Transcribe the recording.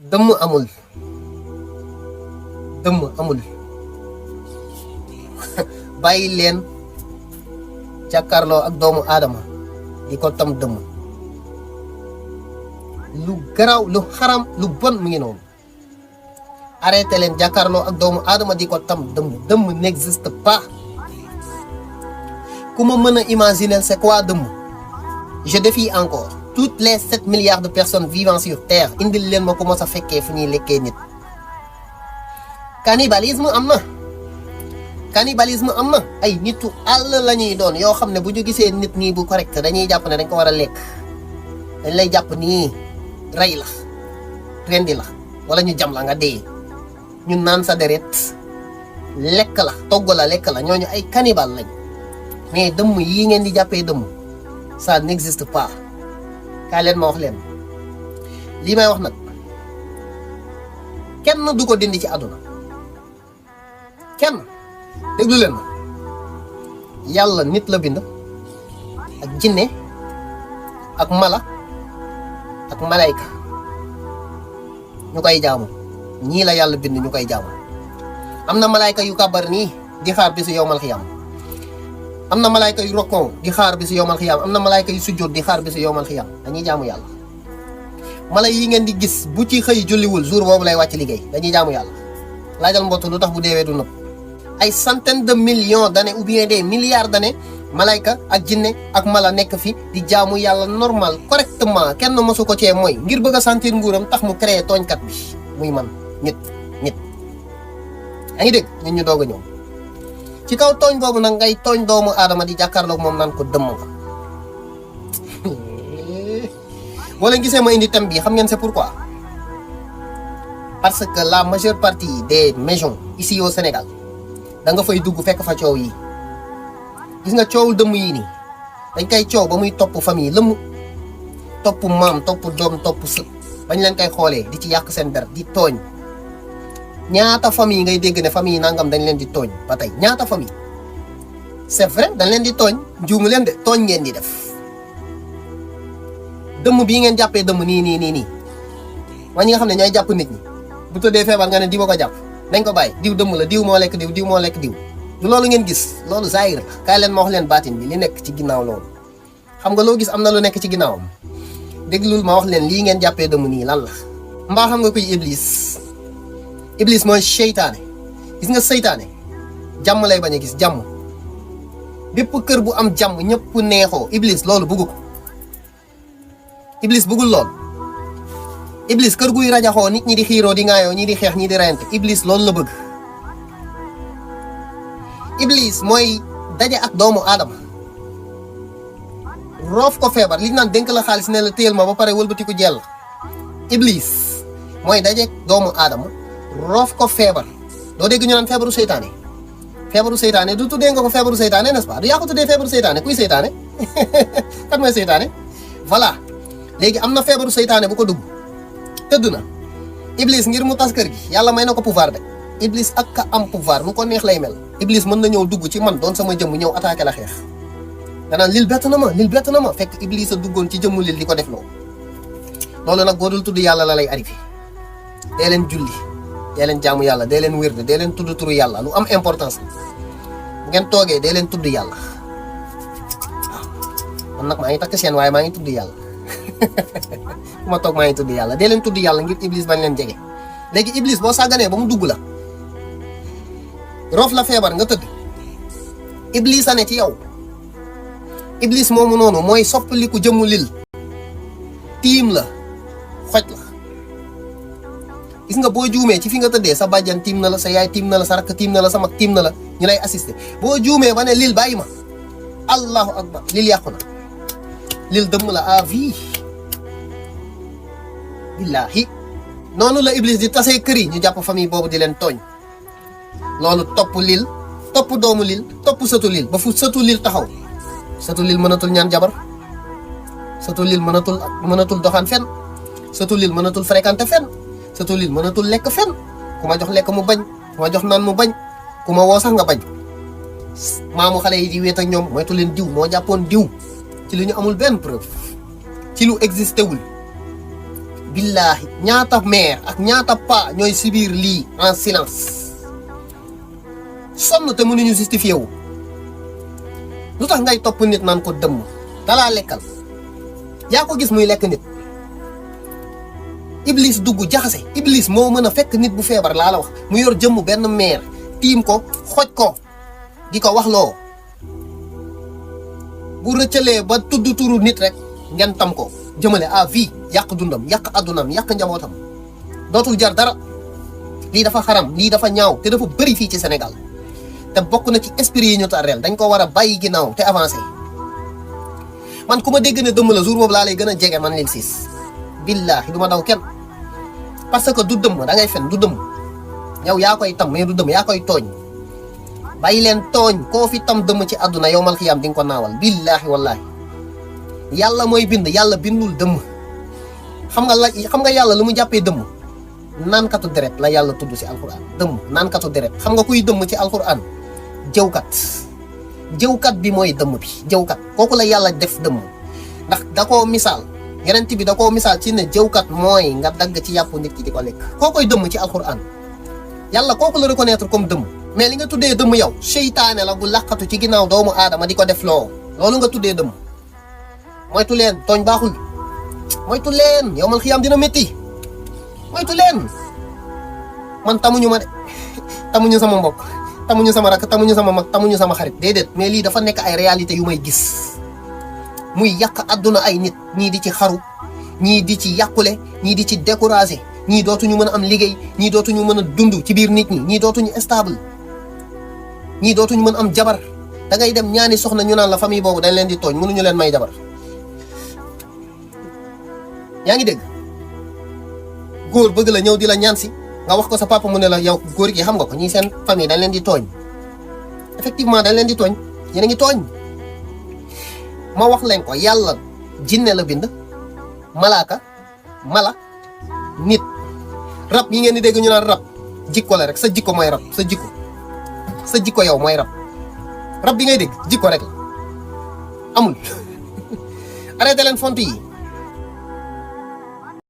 dëmm amul dëmm amul bàyyi leen jàkkaarloo ak doomu aadama di ko tam dëmm lu garaaw lu xaram lu bon mu ngi noonu arrêté leen jàkkaarloo ak doomu aadama di ko tam dëmm n'existe pas ku ma mën a imaginer c'est quoi dëmm je défie encore toutes les 7 milliards de personnes vivant sur terre indil leen ma ko mos a fekkee fu ñuy lekkee nit cannibalisme am na ay nitu àll la ñuy doon yoo xam ne bu ñu gisee nit nii bu correct dañuy jàpp ne dañ ko war a lekk dañ lay jàpp nii rey la rendi la wala ñu jam la nga dee ñu naan sa deret lekk la togg la lekk la ñooñu ay cannibal lañ mais dëmm yii ngeen di jàppee dëmm ça n'existe pas kaay leen ma wax leen lii may wax nag kenn du ko dindi ci àdduna kenn déglu leen ma yàlla nit la bind ak jinne ak mala ak malayka ñu koy jaamu ñii la yàlla bind ñu koy jaamu am na malayka yu kàbbar nii di xaar bisu yowmal xiyam am na malayka yu rokkoon di xaar bisu yowmal xiyam am na malayka yu sujjóot di xaar bisu yowmal xiyam dañuy jaamu yàlla mala yi ngeen di gis bu ci xëy julliwul jour boobu lay wàcc liggéey dañuy jaamu yàlla laajal mbott lu tax bu deewee du nëb ay centaines de millions d'années ou bien des milliards d'années malayka ak jinne ak mala nekk fi di jaamu yàlla normal correctement kenn mosu ko cee mooy ngir bëgg a sentir nguuram tax mu créé tooñkat bi muy man nit yaa ngi dégg ñun ñu doog a ñëw ci kaw tooñ boobu nag ngay tooñ doomu aadama di jàkkaarloog moom naan ko dëmm nga boo leen gisee ma indi thème bi xam ngeen c'est pourquoi parce que la majeure partie des maisons ici au Sénégal da nga fay dugg fekk fa coow yi gis nga coowul dëmm yi nii dañ koy coow ba muy topp famille lëmm topp maam topp doom topp sët bañ leen koy xoolee di ci yàq seen der di tooñ ñaata famille ngay dégg ne famille nangam dañ leen di tooñ ba tey ñaata famille c'est vrai dañ leen di tooñ juumu leen de tooñ ngeen di def dëmm bii ngeen jàppee dëmm nii waa ñi nga xam ne ñooy jàpp nit ñi bu tëddee feebar nga ne diw ko jàpp nañ ko bàyyi diw dëmm la diw moo lekk diw moo lekk diw du loolu ngeen gis loolu zahir la kaay leen ma wax leen baatin bi li nekk ci ginnaaw loolu xam nga loo gis am na lu nekk ci ginnaawam déglul ma wax leen lii ngeen jàppee dëmm nii lan la mbaa xam nga kuy iblis mooy seytaane gis nga seytaane jàmm lay bañ a gis jàmm bépp kër bu am jàmm ñëpp neexoo iblis loolu bëggu ko iblis bëggul lool iblis kër guy rajaxoo nit ñi di xiiroo di ŋaayoo ñi di xeex ñi di reyante iblis loolu la bëgg iblis mooy daje ak doomu aadama roof ko feebar li naan dénk la xaalis ne la téyel ma ba pare wëlbati ko jell iblis mooy daje ak doomu aadama roof ko feebar doo dégg ñu naan feebaru seytaane du tuddee nga ko feebaru seytaane n'est-ce pas du yaa ko tuddee feebaru seytaane kuy seytaane kan mooy seytaane voilà léegi am na feebaru seytaane bu ko dugg tëdd na iblis ngir mu tas kër gi yàlla may na ko pouvoir de iblis ak ka am pouvoir nu ko neex lay mel iblis mën na ñëw dugg ci man doon sama jëmm ñëw attaqué la xeex nga naan lil bett na ma fekk iblis a duggoon ci jëmmu lil di ko def loolu nag boo dul tudd yàlla la lay arrivé dee leen julli dee leen jaamu yàlla dee leen wérde dee leen tudd turu yàlla lu am importance bu ngeen toogee dee leen tudd yàlla waaw man nag maa ngi takk seen waaye maa ngi tudd yàlla fu ma toog maa ngi tudd yàlla dee leen tudd yàlla ngir iblis bañ leen jege léegi iblis boo sàgganee ba mu dugg la roof la feebar nga tëdd iblis a ne ci yow iblis moomu noonu mooy soppaliku jëmmu lil tiim la xoj la gis nga boo juumee ci fi nga tëddee sa bàjjan tiim na la sa yaay tiim na la sa rakk tiim na la sa mag tiim na la ñu lay assister boo juumee ba ne lil bàyyi ma allahu akbar lil yàqu na lil dëmm la à vie billaahi noonu la iblis di tasee kër yi ñu jàpp famille boobu di leen tooñ loolu topp lil topp doomu lil topp sëtu lil ba fu sëtu lil taxaw sëtu lil mënatul ñaan jabar sëtu lil mënatul doxaan fenn sëtu lil mënatul fréquenter fenn sëtu lil mënatul lekk fenn ku ma jox lekk mu bañ ku ma jox naan mu bañ ku ma woo sax nga bañ maamu xale yi di weet ak ñoom moytu leen diw moo jàppoon diw ci li ñu amul benn preuve ci lu existé wul billahi ñaata mère ak ñaata pa ñooy si biir lii en silence sonn te mënuñu justifié wu. lu tax ngay topp nit naan ko dëmm dalaa lekkal yaa ko gis muy lekk nit. Iblis dugg jaxase Iblis moo mën a fekk nit bu feebar laa la wax mu yor jëmm benn mère tiim ko xoj ko di ko wax loo bu rëccalee ba tudd turu nit rek ngeen tam ko jëmale à vie yàq dundam yàq addunaam yàq njabootam dootul jar dara. lii dafa xaram lii dafa ñaaw te dafa bëri fii ci Sénégal te bokk na ci esprit yi ñu tarreel dañ ko war a bàyyi ginnaaw te avancé. man ku ma dégg ne dëmm la jour boobu laa lay gën a jege man Lil Sis billaahi du ma daw kenn parce que du dëmm da ngay fen du dëmm yow yaa koy tam mais du dëmm yaa koy tooñ. bàyyi leen tooñ koo fi tam dëmm ci àdduna yow mal xiyaam di nga ko naawal billaahi wallaahi. yàlla mooy bind yàlla bindul dëmm xam nga yàlla lu mu jàppee dëmm naankatu deret la yàlla tudd ci alquran dëmm naankatu deret. xam nga kuy dëmm ci alquran jëwkat bi mooy dëmm bi jëwkat kooku la yàlla def dëmm ndax da koo misaal yeneen bi da koo misaal ci ne jëwkat mooy nga dagg ci yàpp nit ki di ko lekk koo koy dëmm ci alquran yàlla kooku la reconnaître comme dëmm. mais li nga tuddee dëmm yow seytaane la bu laqatu ci ginnaaw doomu aadama di ko def loolu nga tuddee dëmm. moytu leen tooñ baaxul moytu leen yow mal xiyaam dina métti moytu leen. man tamuñu ma de tamuñu sama mbokk tamuñu sama rakk tamuñu sama mag tamuñu sama xarit déedéet mais lii dafa nekk ay réalité yu may gis muy yàq àdduna ay nit ñii di ci xaru ñii di ci yàqule ñii di ci découragé ñii dootuñu mën a am liggéey ñii dootuñu mën a dund ci biir nit ñi ñii dootuñu stable ñii dootuñu mën am jabar da ngay dem ñaani soxna ñu naan la famille boobu dañ leen di tooñ mënuñu leen may jabar. yaa ngi dégg góor bëgg la ñëw di la ñaan si nga wax ko sa papa mu ne la yow góor gi xam nga ko ñii seen famille dañ leen di tooñ effectivement dañ leen di tooñ yéen a ngi tooñ. ma wax leen ko yàlla jinne la bind malaaka mala nit rab yi ngeen di dégg ñu naan rab jikko la rek sa jikko mooy rab sa jikko yow mooy rab bi ngay dégg jikko rek la amul arrêté leen font yi.